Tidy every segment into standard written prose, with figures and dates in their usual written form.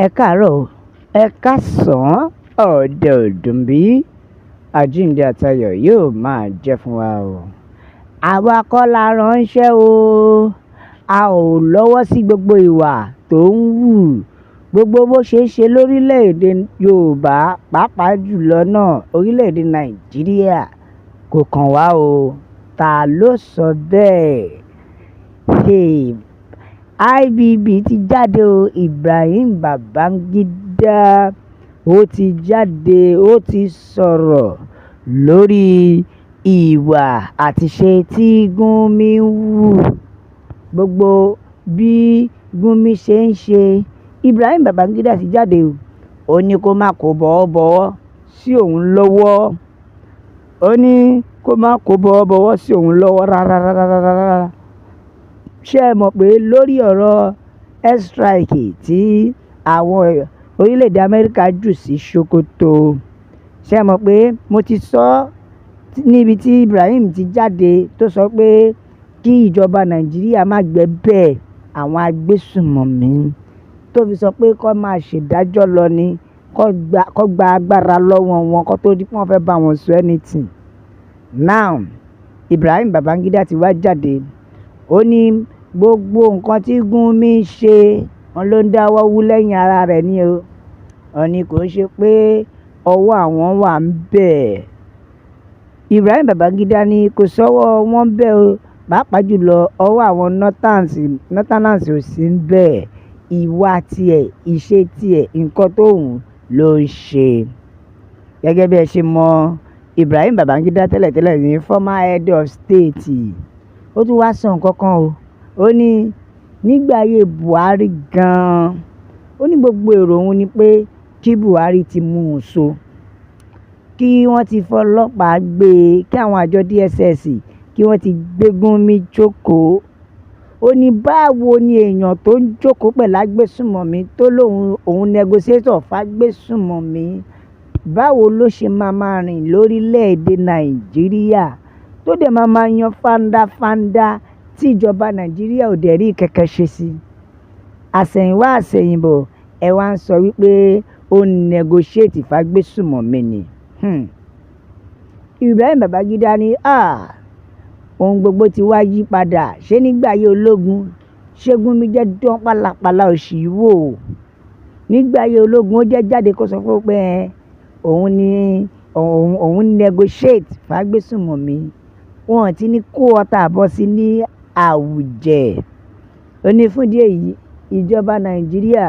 Ẹ káàárọ̀, ẹ káàsán, ọ̀dẹ̀ ọ̀dùn bí. Àjíǹde àtayọ̀ yóò máa jẹ́ fún wa o. Àwa kọ́ la ránṣẹ́ o. A ò lọ́wọ́ sí gbogbo ìwà tó ń wù, gbogbo bó ṣe ń ṣe lórílẹ̀-èdè Yorùbá, pàápàá jùlọ náà orílẹ̀-èdè Nàìjíríà kò kàn wá o. Ta ló sọ bẹ́ẹ̀? Hey, IBB ti jáde o. Ibrahim Babangida ó ti jáde, ó ti sọ̀rọ̀ lórí ìwà àtiṣe tí Gumi ń wù, gbogbo bí Gumi ṣe ń ṣe. Ibrahim Babangida ti jáde o. Ó ní kó má kó bọ̀wọ̀bọ̀wọ̀ sí òun lọ́wọ́. Ó ní kó má kó bọ̀wọ̀bọ̀wọ̀ sí òun lọ́wọ́ rárá, rárá, rárá, rárá. Ṣé ẹ mọ̀ pé lórí ọ̀rọ̀ airstrike tí àwọn orílẹ̀-èdè Amẹ́ríkà jù sí Sokoto, ṣé ẹ mọ̀ pé mo ti sọ níbi tí Ibrahim ti jáde tó sọ pé kí ìjọba Nàìjíríà má gbẹ́bẹ̀ àwọn agbésùnmọ̀mí, tó fi sọ pé kó máa ṣèdájọ́ lọ ní, kó gba agbára lọ́wọ́ wọn kó tó di pé wọ́n fẹ́ bá wọn sọ anything. Now, Ibrahim Babangida ti wá jáde. Ó ní gbogbo nǹkan tí Gumi ń ṣe, wọ́n ló ń dáwọ́ wú lẹ́yìn ara rẹ̀ ni o. Wọ́n ní kò ṣe pé ọwọ́ àwọn wà níbẹ̀. Ibrahim Babangida ní kò sọ́wọ́ wọn bẹ́ẹ̀ o, pàápàá jùlọ ọwọ́ àwọn Northerners ò sí níbẹ̀. Ìwà tiẹ̀, ìṣe tiẹ̀, nǹkan tó wù ló ń ṣe. Gẹ́gẹ́ bí ẹ ṣe mọ Ibrahim Babangida tẹ́lẹ̀tẹ́lẹ̀ ní former head of state. Ó tún wá sọ nǹkan kan o. Ó ní nígbà ayé Buhari gan-an, ó ní gbogbo èrò òun ni pé kí Buhari ti mú un so, kí wọ́n ti fọlọ́pàá gbé e, kí àwọn àjọ DSS kí wọ́n ti gbé Gumi jókòó. Ó ní báwo ni èèyàn tó ń jókòó pẹ̀lú agbésùnmọ̀mí tó lóun òun negotiator fágbésùnmọ̀mí, báwo ló ṣe máa máa rìn lórílẹ̀-èdè Nàìjíríà tó dẹ̀ máa máa yan fandafanda tí ìjọba Nàìjíríà ò dẹ̀ rí kẹ̀kẹ́ ṣe sí. Àsẹ̀yìnwá àsẹ̀yìnbọ̀, ẹ wá ń sọ wípé ó ń negotiate fágbésùnmọ̀mí ni. Ibrahim Babangida ní, "À, ohun gbogbo ti wá yí padà. Ṣé nígbà ayé ológun, ṣé Gumi jẹ́ dán pálapàla òṣì wò? Nígbà ayé ológun, ó jẹ́ jáde kó sọ fún pé òun ni òun negotiate fágbésùnmọ̀mí. Wọn ti ní kó ọta ìbọn sí ní àwùjẹ." Ó ní fún ìdí èyí, ìjọba Nàìjíríà,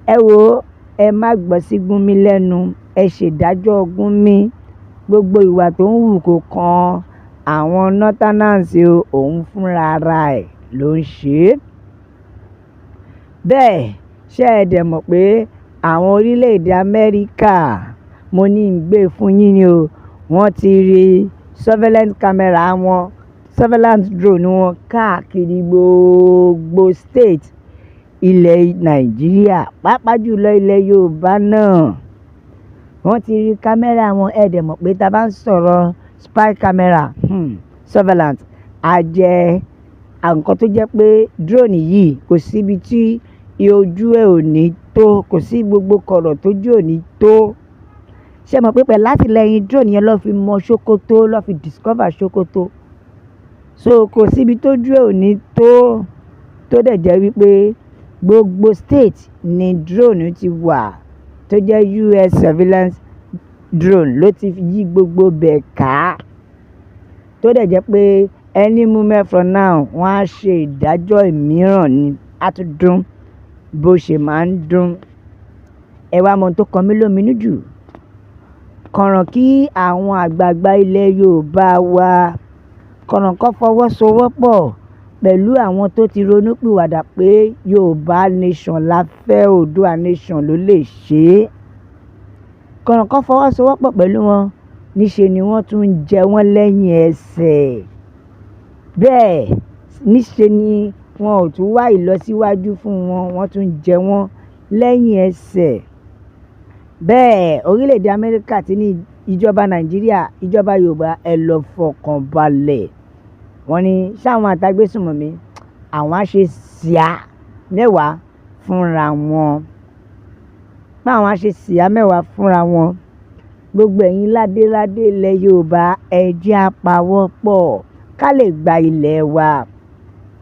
ẹ wò ó, ẹ má gbọ́ sí Gumi lẹ́nu, ẹ ṣèdájọ́ Gumi. Gbogbo ìwà tó ń wù kó kan àwọn Northerners o, òun fúnra ara ẹ̀ ló ń ṣe é. Bẹ́ẹ̀ ṣé ẹ dẹ̀ mọ̀ pé àwọn orílẹ̀-èdè Amẹ́ríkà, mo ní ń gbé fún yín ni o, wọ́n ti rí surveillance camera wọn, surveillance drone wọn káàkiri gbogbo state ilẹ̀ Nàìjíríà, pàápàá jùlọ ilẹ̀ Yorùbá náà. Wọ́n ti rí camera wọn. Ẹ dẹ̀ mọ̀ pé tí a bá ń sọ̀rọ̀ spy camera, surveillance, a jẹ́ nǹkan tó jẹ́ pé drone yìí kò sí ibi tí ojú ẹ ò ní tó, kò sí gbogbo kọ̀rọ̀ tó ojú ò ní tó. Ṣé ẹ mọ̀ pé pẹ̀lú àtìlẹ́yìn drone yẹn ló fi mọ Sokoto, ló fi discover Sokoto? So kò sí ibi tó ojú ẹ ò ní tó, tó dẹ̀ jẹ́ wípé gbogbo state ni drone ti wà tó jẹ́ US surveillance drone ló ti yí gbogbo bẹ̀ ká. Tó dẹ̀ jẹ́ pé any moment from now, wọ́n á ṣe ìdájọ́ ìmíràn ní, á tún dún bó ṣe máa ń dún. Ẹ wá mọ ohun tó kan mí lóminú jù. Kànràn kí àwọn àgbààgbà ilẹ̀ Yorùbá wa, kànràn kan fọwọ́sowọ́pọ̀ pẹ̀lú àwọn tó ti ronúpìwàdà pé Yorùbá nation la fẹ́, Oòduà nation ló lè ṣe é. Kànràn kan fọwọ́sowọ́pọ̀ pẹ̀lú wọn, níṣe ni wọ́n tún ń jẹ wọ́n lẹ́yìn ẹsẹ̀. Bẹ́ẹ̀ níṣe ni wọn ò tún wá ìlọsíwájú fún wọn, wọ́n tún ń jẹ wọ́n lẹ́yìn ẹsẹ̀. Bẹ́ẹ̀ orílẹ̀-èdè Amẹ́ríkà ti ní ìjọba Nàìjíríà, ìjọba Yorùbá, ẹ lọ fọkàn balẹ̀. Wọ́n ní ṣáwọn àtàgbésùnmọ̀mí, àwọn á ṣe síá mẹ́wàá fúnra wọn. Páwọn á ṣe síyá mẹ́wàá fúnra wọn. Gbogbo ẹ̀yin ládéládé ilẹ̀ Yorùbá, ẹ jẹ́ á pawọ́pọ̀ ká lè gba ilẹ̀ wa.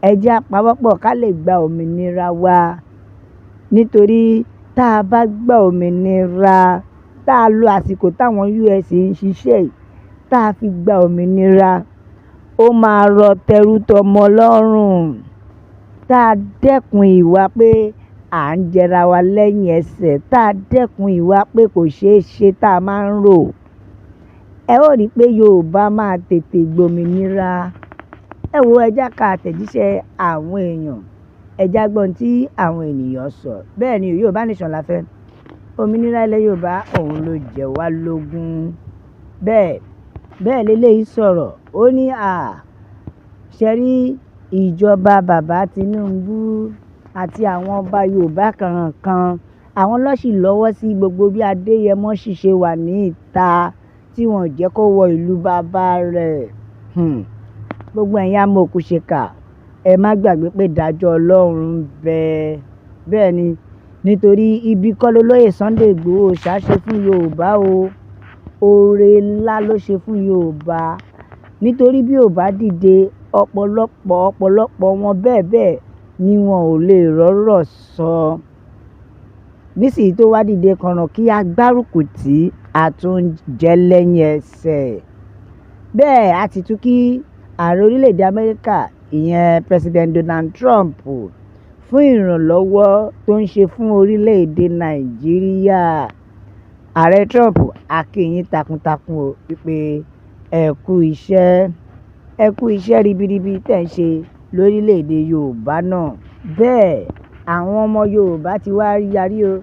Ẹ jẹ́ á pawọ́pọ̀ ká lè gba òmìnira wa. Nítorí tá a bá gba òmìnira, tá a lo àsìkò táwọn USA ń ṣiṣẹ́ yìí, tá a fi gba òmìnira, ó máa rọ tẹrútọmọ lọ́rùn. Tá a dẹ́kun ìwà pé à ń jẹra wa lẹ́yìn ẹsẹ̀, tá a dẹ́kun ìwà pé kò ṣeé ṣe tá a máa ń rò. Ẹ ó rí pé Yorùbá máa tètè gbòmìnira. Ẹ wo, ẹ jẹ́ ká àtẹ̀jíṣẹ́ àwọn èèyàn. Ẹ jẹ́ á gbọ́ ohun tí àwọn ènìyàn sọ. Bẹ́ẹ̀ ni, Yorùbá Nation la fẹ́. Òmìnira ilẹ̀ Yorùbá òun ló jẹ wá lógún. Bẹ́ẹ̀, bẹ́ẹ̀ leléyìí sọ̀rọ̀. Ó ní, à, ṣé rí ìjọba bàbá Tinubu àti àwọn ọba Yorùbá kọ̀ọ̀kan, àwọn ló sì lọ́wọ́ sí gbogbo bí Adéyẹmọ ṣì ṣe wà ní ìta tí wọ́n ò jẹ́ kó wọ ìlú bàbá rẹ̀. Gbogbo ẹ̀yin amòòkùnṣìkà, ẹ má gbàgbé pé ìdájọ́ Ọlọ́run ń bẹ. Bẹ́ẹ̀ ni, nítorí ibi kọ́ lolóyè Sunday Igboho ṣá ṣe fún Yorùbá o. Oore ńlá ló ṣe fún Yorùbá. Nítorí bí ó bá dìde, ọ̀pọ̀lọpọ̀ ọ̀pọ̀lọpọ̀ wọn bẹ́ẹ̀ bẹ́ẹ̀ ni wọn ò lè rọ́rọ̀ sọ. Nísìnyí tó wá dìde kànràn kí a gbárùkù tí a tún jẹ́ lẹ́yìn ẹsẹ̀. Bẹ́ẹ̀ a sì tún kí ààrẹ orílẹ̀-èdè Amẹ́ríkà, ìyẹn President Donald Trump, fún ìrànlọ́wọ́ tó ń ṣe fún orílẹ̀-èdè Nàìjíríà. Ààrẹ Trump, a kí yín takuntakun o wípé ẹ kú iṣẹ́ ribiribi tí ẹ̀ ń ṣe lórílẹ̀-èdè Yorùbá náà. Bẹ́ẹ̀ àwọn ọmọ Yorùbá ti wá yarí o.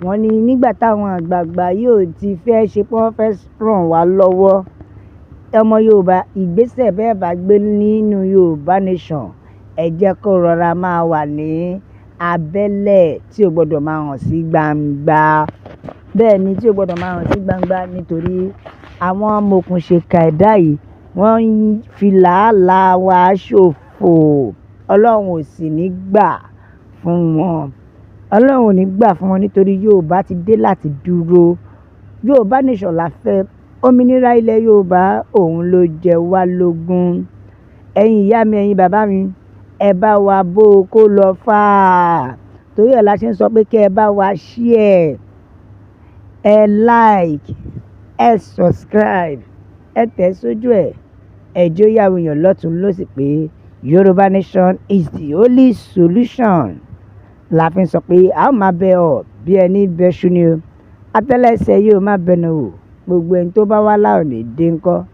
Wọ́n ní nígbà táwọn àgbààgbà yóò ti fẹ́ ṣe pé wọ́n fẹ́ ràn wá lọ́wọ́. Ọmọ Yorùbá, ìgbésẹ̀ bẹ́ẹ̀ bá gbé nínú Yorùbá Nation, ẹ jẹ́ kó rọra máa wà ní abẹ́lẹ̀ tí ò gbọdọ̀ máa hàn sí gbangba. Bẹ́ẹ̀ ni, tí ò gbọdọ̀ máa hàn sí gbangba nítorí àwọn amòòkùnṣìkà ẹ̀dá yìí wọ́n ń fi làálàá wa ṣòfò. Ọlọ́run ò sì ní gbà fún wọn. Ọlọ́run ò ní gbà fún wọn nítorí Yorùbá ti dé láti dúró. Yorùbá Nation la fẹ́. Òmìnira ilẹ̀ Yorùbá òun ló jẹ wá lógún. Ẹ̀yin ìyá mi, ẹ̀yin bàbá mi, ẹ bá wa bó kó lọ fà á. Torí ẹ̀ la ṣe ń sọ pé kí ẹ bá wa share, ẹ like, ẹ subscribe, ẹ tẹ̀ sójú ẹ̀. Ẹ jẹ́ ó yé àwọn èèyàn lọ́tùn lósì pé Yorùbá Nation is the only solution. La fi ń sọ pé a ó máa bẹ ọ bí ẹni bẹ́ṣu ni o. Atẹ́lẹsẹ̀ yóò máa bẹnu wò. Gbogbo ẹni tó bá wá láò ní dé ńkọ́.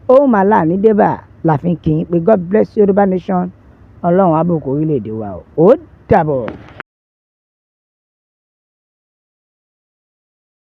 Ó máa láàní dé bá. La fi ń kí yín pé God bless Yorùbá Nation. Ọlọ́run á bùkún orílẹ̀-èdè wa o. Ó dàbọ̀.